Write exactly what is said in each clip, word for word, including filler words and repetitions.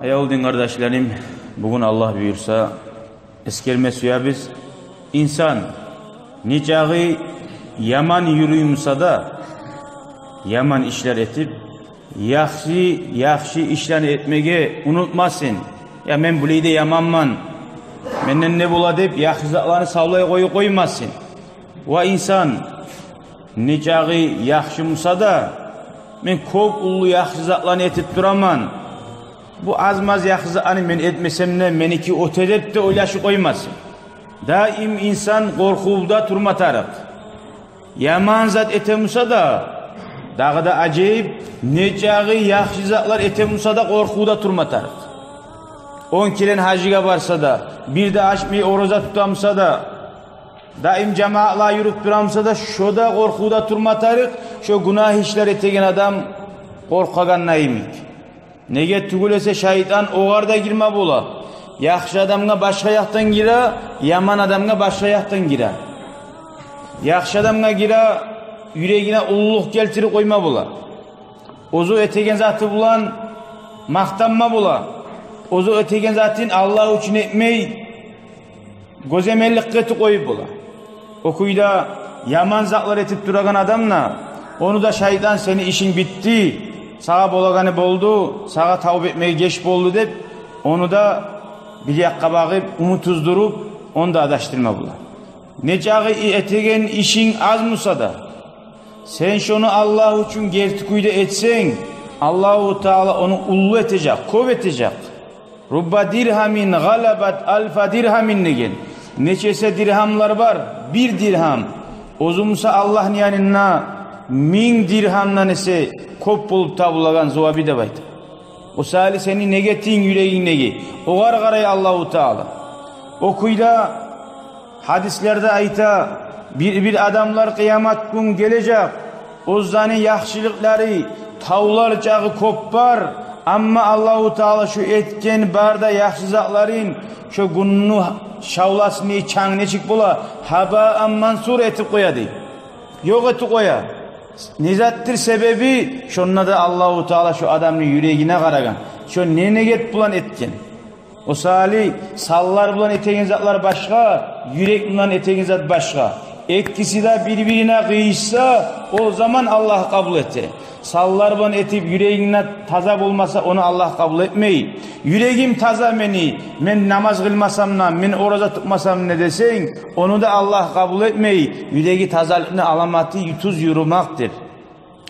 Аявлу дин къардашларым, бугюн Аллагь буюрса, эсгерме сюебиз. Инсан нечакъы яман юрюй буса да, яман ишлер этип, яхшы, яхшы ишлени этмеге унутмасын. Я мен булай да яманман, менден не бола деп, яхшы затланы савлай къоюп къоймасын. Ва инсан нечакъы яхшы буса да, мен кёп уллу яхшы затланы этип тураман, бу аз-маз яхшы затланы мен этмесем де, меники оьте деп де ойлашып къоймасын. Даим инсан къоркъувда турма тарыкъ. Яман зат эте буса да, дагъы да ажайып, нечакъы яхшы затлар эте буса да, къоркъувда турма тарыкъ. Он керен гьажгъа барса да, бир де ачмай ораза тута буса да, даим жамаатлагъа юрюп тура буса да, шо да къоркъувда турма тарыкъ, шо гюнагь ишлер этеген адам къоркъагъан йимик. Неге тюгюл эсе, шайтан огъар да гирме бола. Яхшы адамгъа башгъа якъдан гире, яман адамгъа башгъа якъдан гире. Яхшы адамгъа гире, юрегине уллулукъ гелтирип къойма бола. Оьзю этеген заты булан макътанма бола. Оьзю этеген затын Аллагь учун этмей, гёземелликге этип къоюп бола. О кюйде яман затлар этип турагъан адам да, ону да шайтан: «Сени ишинг битди, сагъа болагъаны болду, сагъа тавба этмеге геч болду», — деп, ону да бир якъгъа багъып, умут уздуруп, ону да адашдырма бола. Нечакъы и-, этеген ишинг аз буса да, сен шону Аллагь учун герти кюйде этсенг, Аллагьу Таала ону уллу этежек, кёп этежек. «Рубба диргьамин гъалабат алфа диргьамин» деген. Нече эсе диргьамлар бар, бир диргьам, оьзю буса Аллагьны янында минг диргьамдан эсе кёп болуп табулагъан зувабы деп айта. О саялы сени негетинг, юрегингдеги, огъар къарай Аллагьу Таала. О кюйде гьадислерде айта, бир-бир адамлар къыямат гюн гележек, оьзлени яхшылыкълары тавлар чакъы кёп бар, амма Аллагьу Таала шо этген бары да яхшы затларын, шо гюнню шавласыны чанг нечик бола, гьабаан мансур этип къоя дей. Ёкъ этип къоя. Не затдыр себеби? Шонда да Аллагьу Таала шо адамны юрегине къарагъан. Шо не негет булан этген? О саялы санлар булан этеген затлар башгъа, юрек булан этеген зат башгъа. Экиси де бир-бирине къыйышса, о заман Аллагь къабул эте. Санлар булан этип, юрегинг де таза болмаса, ону Аллагь къабул этмей. «Юрегим таза мени, мен намаз къылмасам да, мен ораза тутмасам да», — десенг, ону да Аллагь къабул этмей. Юреги тазалыкъны аламаты тюз юрюмекдир.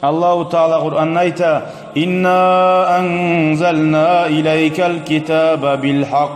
Аллагьу Таала Къуранда айта: «Инна анзална илайкал китаба бил гьакъ,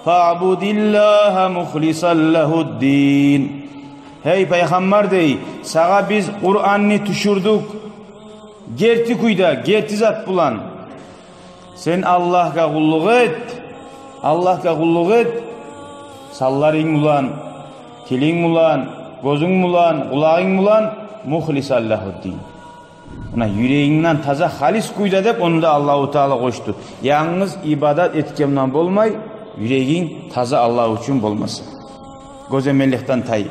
фаъбудиллагьа мухлисан лагьуддин». Гьей пайхаммар, дей, сагъа биз Къуранны тюшюрдюк герти кюйде, герти зат булан. Сен Аллагьгъа къуллукъ эт, Аллагьгъа къуллукъ эт, санларынг булан, тилинг булан, гёзюнг булан, къулагъынг булан, мухлисан лагьуддин. Муна, юрегингден таза, халис кюйде деп, ону да Аллагьу Таала къошду. Янгыз ибадат этгенмен болмай, юрегинг таза Аллагь учун болмаса. Гёземелликден тайып.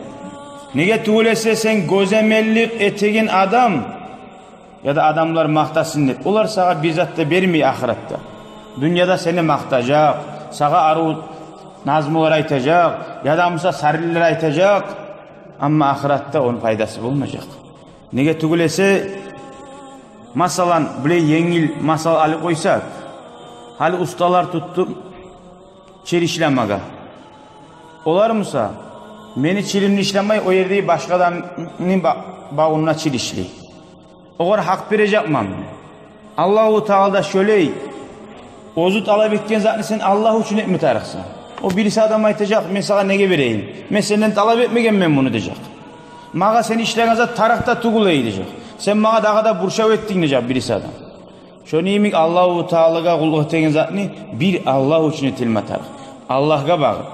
Неге тюгюл эсе, сен гёземеллик этеген адам, яда адамлар макътасын деп, олар сагъа бир зат да бермей ахыратда. Дюньяда сени макътажакъ, сагъа арив назмулар айтажакъ, яда буса саринлер айтажакъ, амма ахыратда ону пайдасы болмажакъ. Неге тюгюл эсе, масала, булай енгил масал алып къойсакъ, гьали усталар тутду чир ишлемеге. Олар буса, мени чиримни ишлемей, о ерде башгъа адамны ба-, бавунда чир ишлей. Огъар гьакъ бережекмен. Аллагьу Таала да шолай. Оьзю талап этген затны сен Аллагь учун этме тарыкъсан. О бириси адам айтажакъ: «Мен сагъа неге берейим? Мен сенден талап этмегенмен муну», — дежек. «Магъа сен ишлеген зат тарыкъ да тюгюл эди», — дежек. «Сен магъа дагъы да буршав этдинг», — дежек бириси адам. Шону йимик Аллагьу Таалагъа къуллукъ этеген затны бир Аллагь учун этилме тарыкъ. Аллагьгъа багъып.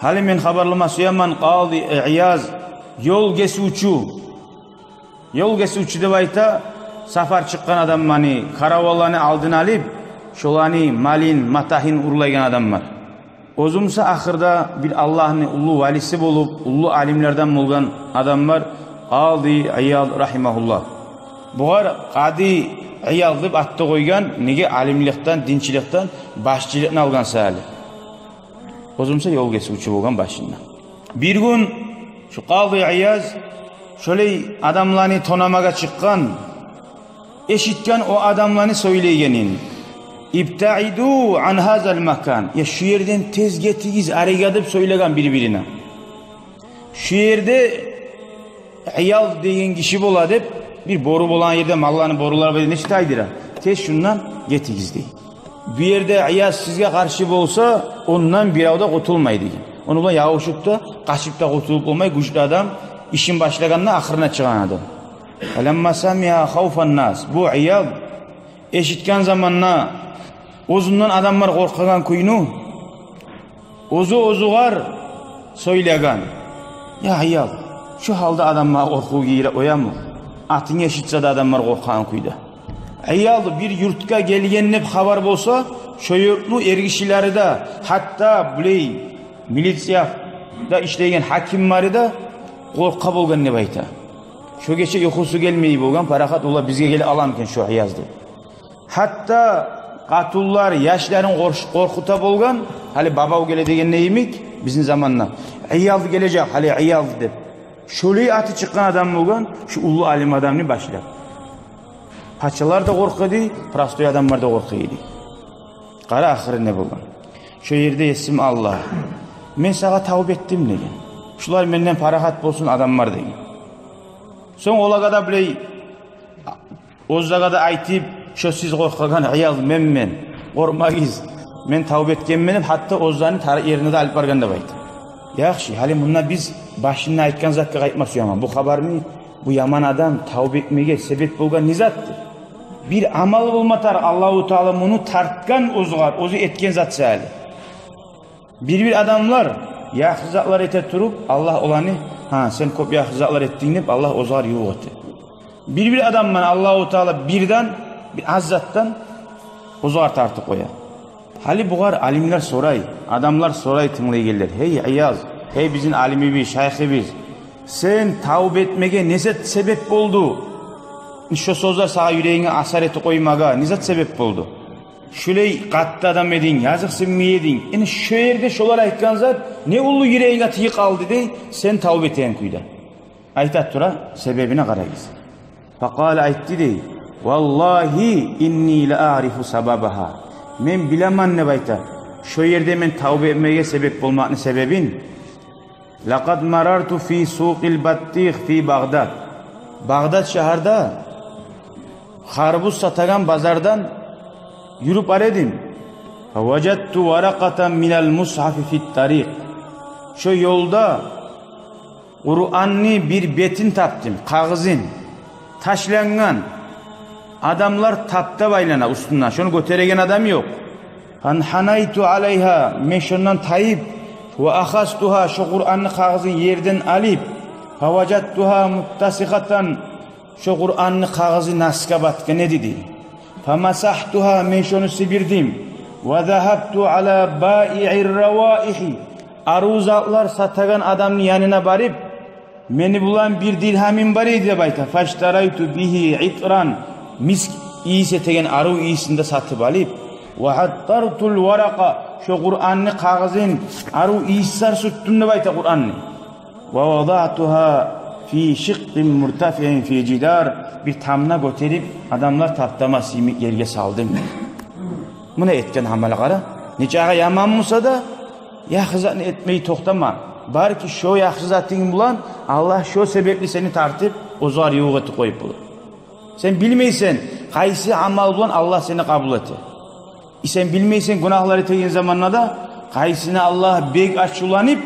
Гьали мен хабарлама сюемен, Къади Ияз, ёл гесивчю. Ёл гесивчю деп айта, сапар чыкъгъан адамланы, караванланы алдын алып, шоланы малын, матагьын урлайгъан адамлар. Оьзю буса ахырда бир Аллагьны уллу валиси болуп, уллу алимлерден болгъан адамлар, Къади Ияз рагьимагьуллагь. Бугъар Къади Ияз деп ат да къойгъан, неге, алимликден, динчиликден башчылыкъны алгъан саялы. Оьзю буса ёл гесивчю болгъан башында. Бир гюн шу Къади Ияз шолай адамланы тонамагъа чыкъгъан, эшитген о адамланы сёйлейгенин: «Ибтаиду ан гьазал макан». «Я, шу ерден тез гетигиз арегъа», — деп сёйлеген бир-бирине. «Шу ерде Ияз деген гиши бола», — деп, бир бору болагъан ерде, малланы борулары бар, нечик тайдыра. «Тез шундан гетигиз», — дей. «Бу ерде Ияз сизге къаршы болса, ондан бирев де къутулмай», — деген. Ону булан ябушуп да, къачып да къутулуп болмай, гючлю адам, ишин башлагъанда ахырына чыгъагъан адам. «Фаламма самиа хавфан нас». Бу Ияз эшитген заманда оьзюнден адамлар къоркъагъан кюйню, оьзю оьзюгер сёйлеген: «Я Ияз, шу гьалда адамлар къоркъув гийире къоямы? Атынг эшитсе де адамлар къоркъагъан кюйде». Ияз бир юртгъа гелген деп хабар болса, шо юртну эргишилери де, гьатта булай милицияда ишлейген гьакимлери де къоркъа болгъан деп айта. Шо гече юхусу гелмей болгъан, парахат, олар бизге геле аламы экен шо Ияз деп. Гьатта къатынлар яшларын къорш-, къоркъута болгъан, гьали бабав геле дегенде йимик, бизин заманда. «Ияз гележек, гьали Ияз», — деп. Шолай аты чыкъгъан адам болгъан, шу уллу алим адамны башлап. Пачалар да къоркъа эди, простой адамлар да къоркъа эди. Къара, ахыры не болгъан. Шо ерде: «Есим Аллагь, мен сагъа тавба этдим», — деген. «Шулар менден парахат болсун, адамлар», — деген. Сонг олагъа да булай, оьзлеге де айтып: «Шо сиз къоркъагъан Ияз менмен, къоркъмагъыз, мен тавба этгенмен», — деп, гьатта оьзлени тарыкъ ерине де алып баргъан деп айта. Яхшы, гьали мунда биз башында айтгъан затгъа къайтма сюемен. Бу хабарны, бу яман адам тавба этмеге себеп болгъан не затды? Бир амал болма тарыкъ, Аллагьу Таала муну тартгъан оьзюгер, оьзю этген зат саялы. Бир-бир адамлар яхшы затлар эте туруп, Аллагь оланы: «Гьа, сен кёп яхшы затлар этдинг», — деп, Аллагь оьзюгер ювукъ эте. Бир-бир адамны Аллагьу Таала бирден, бир аз затдан оьзюгер тартып къоя. Гьали бугъар алимлер сорай, адамлар сорай, тынглайгъанлар: «Гьей Ияз, гьей бизин алимибиз, шайхыбыз, сен тавба этмеге не зат себеп болду? Шо сёзлер сагъа юрегинге асар этип къоймагъа не зат себеп болду? Шулай къатты адам эдинг, языкъсынмай эдинг. Энни шо ерде шолар айтгъан зат не уллу юрегинге тийип къалды, дей, сен тавба этеген кюйде?» Айта тура, себебине къарагъыз. Факъала, айтды дей: «Валлагьи инни ла аърифу сабабагьа». «Мен билемен, — деп айта, — шо ерде мен тавба этмеге себеп болмакъны себебин. Лакъад марарту фи сукъил баттигъ фи Багъдад». Багъдад шагьарда харбуз сатагъан базардан юрюп бара эдим. Фаважадту варакъатан минал мусгьафи фит тарикъ. Шо ёлда Къуранны бир бетин тапдым, кагъызын. Ташлангъан. Адамлар таптап айлана уьстюнден. Шону гётереген адам ёкъ. Фанханайту алайгьа, мен шондан тайып, ва ахазтугьа, шо Къуранны кагъызын ерден алып, фаважадтугьа муттасикъатан, шо Къуранны кагъызы насгъа батгъан эди, дей. Фамасагьтугьа, мен шону сибирдим. Ва загьабту ала баиир раваигьи, арив затлар сатагъан адамны янына барып, мени булан бир диргьамым бар эди, деп айта. Фаштарайту бигьи итран, миск ийис этеген арив ийисин де сатып алып, ва аттартул варакъа, шо Къуранны кагъызын арив ийислер сюртдюм, деп айта, Къуранны. Ва вадаътугьа фи шикъкъин муртафиин фи жидар, бир тамда гётерип, адамлар таптамас йимик ерге салдым. Муна этген амалгъа къара. Нечакъы яман буса да, яхшы затны этмей токътама. Балики, шо яхшы затынг булан Аллагь шо себепли сени тартып, оьзюгер ювукъ этип къоюп болур. Сен билмейсен, къайсы амал булан Аллагь сени къабул эте. И сен билмейсен, гюнагьлар этеген заманда да, къайсына Аллагь бек ачувланып,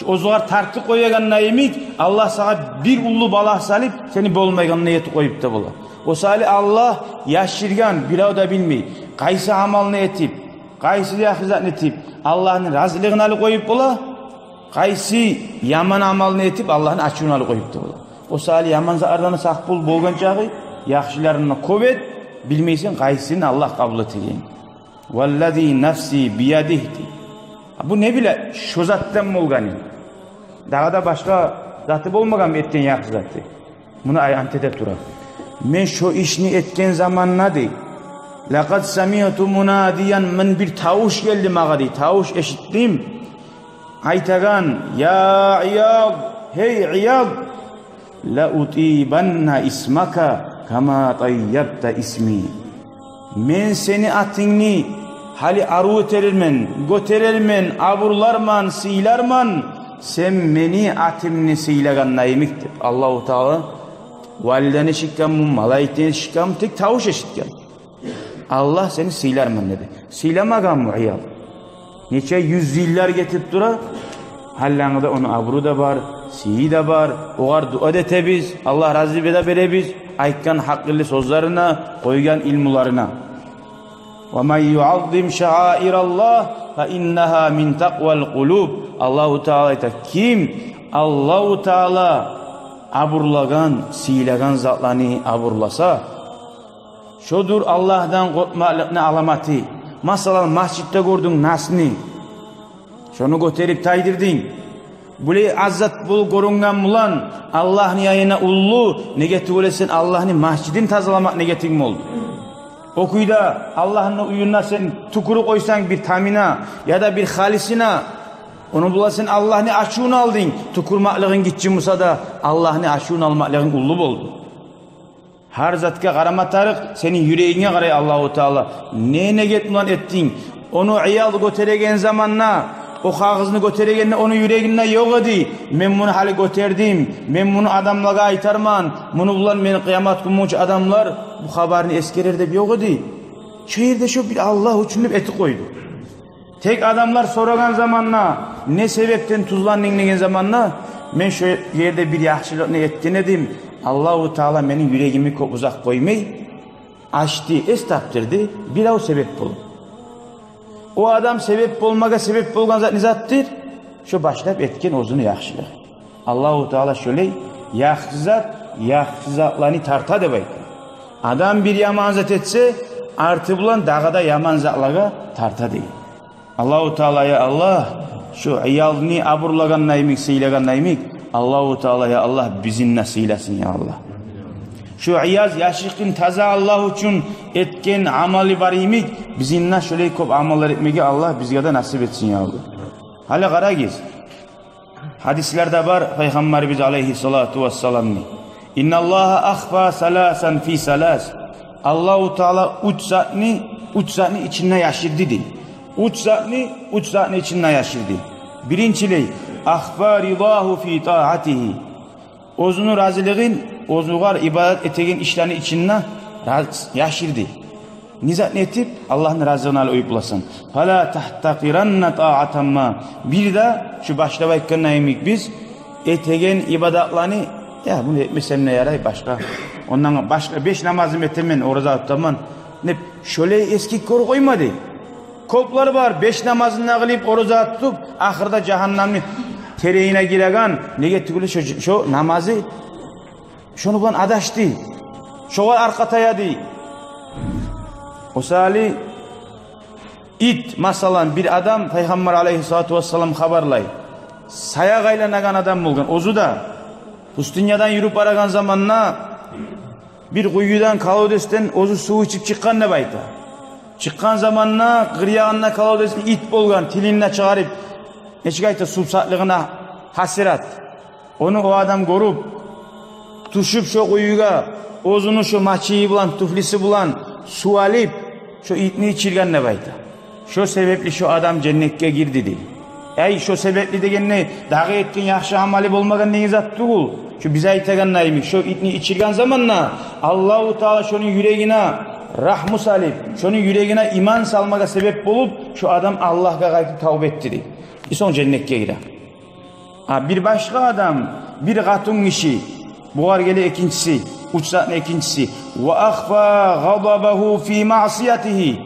оьзюгер тартып къоягъанда йимик, Аллагь сагъа бир уллу балагь салып, сени болмайгъангъа етип къоюп да бола. О саялы Аллагь яшыргъан, бирев де билмей, къайсы амалны этип, къайсы яхшы затны этип, Аллагьны разилигин алып къоюп бола, къайсы яман амалны этип, Аллагьны ачувун алып къоюп да бола. О саялы яман затлардан сакъ бол, болгъан чакъы яхшыларындан кёп эт, билмейсен, къайсыны Аллагь къабул этеген. Валлази нафси биядигьи. Бу не биле шо затдан болгъанын? Дагъы да башгъа заты болмагъан этген яхшы заты? Муну ант эте тура. Мен шо ишни этген заманда, дей, «Лакъад самиъту мунадиян», мен бир тавуш гелди магъа, дей, тавуш эшитдим айтагъан: «Я Ияд, гьей Ияд, ла утибанна исмака кама тайябта исми». Мен сени атынгны гьали арив этермен, гётерермен, абурларман, сыйларман, сен мени атымны сыйлагъанда йимик, деп. Аллагьу Таала валиданы эшитгенми, малайиклени эшитгенми, тек тавуш эшитген. «Аллагь, сени сыйларман», — деди. Сыйламагъанмы Ияд? Нече юз йыллар гетип тура, гьаллангыда ону абуру да бар, сыйы да бар. Огъар дуа да этебиз, Аллагь рази де беребиз айтгъан гьакъыллы сёзлерине, къойгъан илмуларына. «Ва ман юаззим шааираллагь фа иннагьа мин такъвал къулуб». Аллагьу Таала айта: ким Аллагьу Таала абурлагъан, сыйлагъан затланы абурласа, шодур Аллагьдан къоркъмакълыкъны аламаты. Масала, межитде гёрдюнг насны, шону гётерип тайдырдынг. Булай аз зат болуп гёрюнген булан Аллагьны янына уллу, неге тюгюл де сен Аллагьны межитин тазаламакъ негетинг болду. О кюйде Аллагьны уьюнде сен тюкюрюп къойсанг бир тамына яда бир халысына, ону булан сен Аллагьны ачувун алдынг. Тюкюрмеклигинг гиччи буса да, Аллагьны ачувун алмакълыгъынг уллу болду. Гьар затгъа къарама тарыкъ, сени юрегинге къарай Аллагьу Таала. Не негет булан этдинг? Ону Ияд гётереген заманда, о къагъызны гётерегенде, ону юрегинде ёкъ эди: «Мен муну гьали гётердим, мен муну адамлагъа айтарман, муну булан мени къыямат гюн болгъунча адамлар бу хабарны эсгерер», — деп ёкъ эди. Шо ерде шо бир Аллагь учун деп этип къойду. Тек адамлар сорагъан заманда, не себепден тюзлендинг деген заманда, мен шо ерде бир яхшылыкъны этген эдим, Аллагьу Таала мени юрегимни кёп узакъ къоймай ачды, эс тапдырды, бирев себеп болуп. О адам себеп болмагъа себеп болгъан зат не затдыр? Шо башлап этген оьзюню яхшылыгъы. Аллагьу Таала шолай яхшы зат, яхшы затланы тарта деп айта. Адам бир яман зат этсе, арты булан дагъы да яман затлагъа тарта дей. Аллагьу Таала, я Аллагь, шо Иязны абурлагъанда йимик, сыйлагъанда йимик, Аллагьу Таала, я Аллагь, бизин де сыйласын, я Аллагь. Шо Ияз яшыртгъын таза Аллагь учун этген амалы бар йимик, бизин де шолай кёп амаллар этмеге Аллагь бизге де насип этсин, я Аллагь. Гьали къарагъыз. Гьадислерде бар Пайхаммарыбыз алайгьиссалату вассаламны: «Инналлагьа ахфа саласан фи салас». Аллагьу Таала уьч затны, уьч затны ичинде яшырды дей. Уьч затны, уьч затны ичинде яшырды. Биринчилей: «Ахфа ридагьу фи таатигьи». Оьзюню разилигин оьзюгер ибадат этеген ишлени ичинде раз-, яшырды. Не затны этип Аллагьны разилигин алып къоюп боласан? «Фала тахтакъиранна таатамма». Бир де, шу башлап айтгъанда йимик, биз этеген ибадатланы, «Я, муну этмесем де ярай, башгъа. Ондан башгъа беш намазым этемен, ораза тутаман», — деп, шолай эсгик гёрюп къоймады. Кёплер бар, беш намазын да къылып, ораза тутуп, ахырда жагьаннамны теренине гиреген, неге тюгюл де шо, шо намазы шону булан адашды. Шогъар аркъа таяды. О саялы ит, масала, бир адам, Пайхаммар алайгьиссалату вассалам хабарлай, саякъ айланагъан адам болгъан. Оьзю де пустынядан юрюп барагъан заманда бир къуюдан, колодецден оьзю сув ичип чыкъгъан деп айта. Чыкъгъан заманда къыр ягъында колодецни ит болгъан, тилин де чыгъарып, нечик айта, сувсаплыгъына гьасират. Ону о адам гёрюп, тюшюп шо къуюгъа, оьзюню шо мачыйы булан, туфлиси булан сув алып, шо итни ичирген деп айта. Шо себепли шо адам женнетге гирди дей. Эй, шо себепли дегенде, дагъы этген яхшы амалы болмагъан деген зат тюгюл. Шо биз айтагъанда йимик, шо итни ичирген заманда Аллагьу Таала шону юрегине рагьму салып, шону юрегине иман салмагъа себеп болуп, шо адам Аллагьгъа къайтып тавба этди дей. И сонг женнетге гире. А бир башгъа адам, бир къатынгиши, бугъар геле экинчиси, уьч затны экинчиси: «Ва ахфа гъадабагьу фи маъсиятигьи».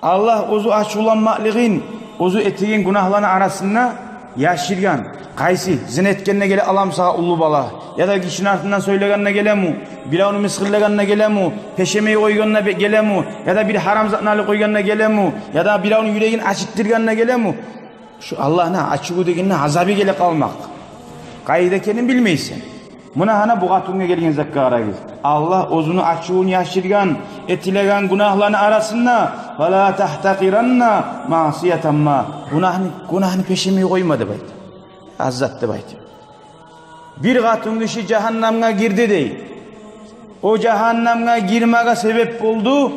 Аллагь оьзю ачувланмакълыгъын оьзю этеген гюнагьланы арасында яшыргъан. Къайсы? Зина этгенде геле, аламсагъа уллу бала, яда гишини артындан сёйлегенде гелеми, биревню мысгъыллагъанда гелеми, пешемей къойгъанда бе-, гелеми, яда бир гьарам затны алып къойгъанда гелеми, яда биревню юрегин ачытдыргъанда гелеми? Шо Аллагьны ачуву дегенде азабы геле къалмакъ. Къайда экенин билмейсен. Муна гьана бу къатынгъа гелген затгъа къарагъыз. Аллагь оьзюню ачувун яшыргъан, этилеген гюнагьланы арасында: «Фала тагьтакъиранна маъсиятан ма». Гюнагьны, гюнагьны пешемей къойма деп айта. Аз зат деп айта. Бир къатынгиши жагьаннамгъа гирди дей. О жагьаннамгъа гирмеге себеп болду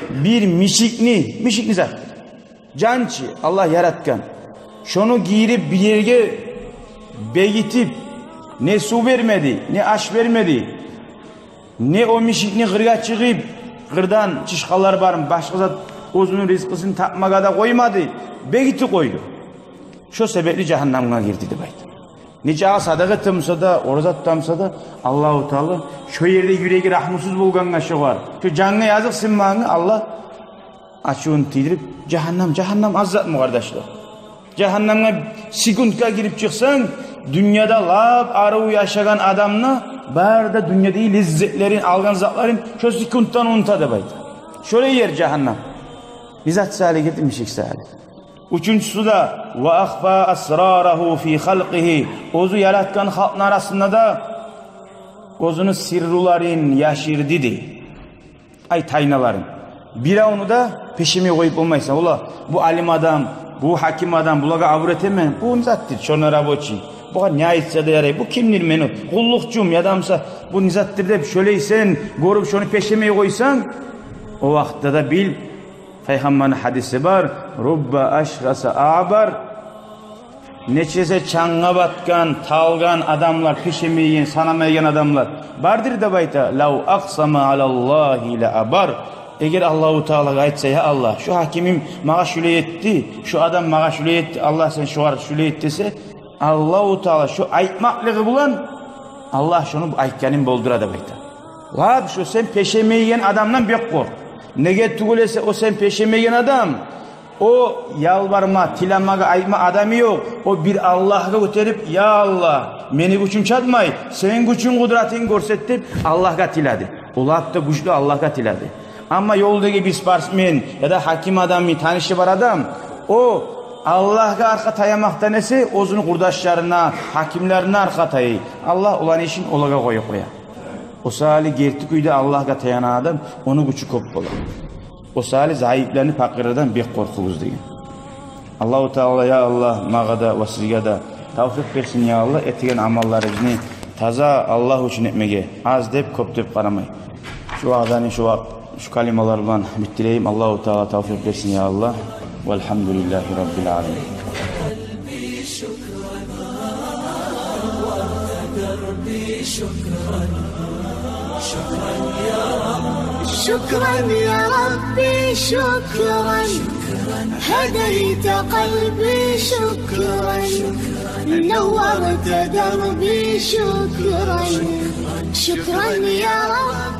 бир мишикни, мишикни зат. Жан чы, Аллагь яратгъан. Шону гийирип, бир ерге бегитип, не сув бермеди, не аш бермеди, не о мишикни къыргъа чыгъып, къырдан чышкъанлар бармы, башгъа зат, оьзюню ризкъысын тапмагъа да къоймады, бегитип къойду. Шо себепли жагьаннамгъа гирди деп айта. Нечакъы садагъа этемсе де, ораза тутамса да, Аллагьу Таала шо ерде юреги рагьмусуз болгъангъа шогъар, шо жангъа языкъсынмагъангъа Аллагь ачувун тийдирип, жагьаннам, жагьаннам аз затмы, къардашлар? Жагьаннамгъа секундгъа гирип чыкъсанг, дюньяда лап арив яшагъан адамны бары да дюньядагъы леззетлерин, алгъан затларын шо секунддан унута деп айта. Шолай ер жагьаннам. Не зат саялы гирди? Мишик саялы. Уьчюнчюсю де: «Ва ахфа асрарагьу фи халкъигьи». Оьзю яратгъан халкъны арасында да оьзюню сырруларын яшырды дей. Ай, тайналарын. Биревню де пешемей къоюп болмайсан. Ола, бу алим адам, бу гьаким адам, булагъа абур этемен. Бу не затдыр, чёрный рабочий. Бугъар не айтса да ярай. Бу кимдир, мени къуллукъчум, ядамса, бу не затдыр деп, шолай сен гёрюп, шону пешемей къойсанг, о вакътда да бил, Пайхаммарны гьадиси бар: «Рубба ашгъаса агъбар». Нечесе чангъа батгъан, талгъан адамлар, пешемейген, санамайгъан адамлар бардыр деп айта. «Лав акъсама алаллагьи ла абар». Эгер Аллагьу Таалагъа айтса: «Я Аллагь, шо гьакимим магъа шулай этди, шо адам магъа шулай этди, Аллагь, сен шогъар шулай эт», — десе, Аллагьу Таала шо айтмакълыгъы булан Аллагь шону айтгъанын болдура деп айта. Лап шо сен пешемейген адамдан бек къоркъ. Неге тюгюл эсе, о сен пешемейген адам, о ялбарма, тилемеге, айтма адамы ёкъ. О бир Аллагьгъа гётерип: «Я Аллагь, мени гючюм чатмай, сен гючюнг, къудратынг гёрсет», — деп Аллагьгъа тиледи. О лап да гючлю Аллагьгъа тиледи. Амма ёлдагъы бир спортсмен яда гьаким адамны танышы бар адам, о Аллагьгъа аркъа таямакъдан эсе, оьзюню къурдашларына, гьакимлерине аркъа таяй. Аллагь оланы ишин олагъа къоюп къоя. О саялы герти кюйде Аллагьгъа таянагъан адам, ону гючю кёп бола. О саялы заиплени, пакъырлардан бек къоркъугъуз деген. Аллагьу Таала, я Аллагь, магъа да ва сизге де тавфикъ берсин, я Аллагь, этеген амалларыбызны таза Аллагь учун этмеге, аз деп, кёп деп къарамай. Шу ваъзаны шу вакъ-, шу калималар булан битдирейим. Аллагьу Таала тавфикъ берсин, я Аллагь. Валгьамдулиллагьи раббил аламин. شكرا يا ربي، شكرا، هديت قلبي، شكرا، نورت دربي، شكرا، شكرا يا رب.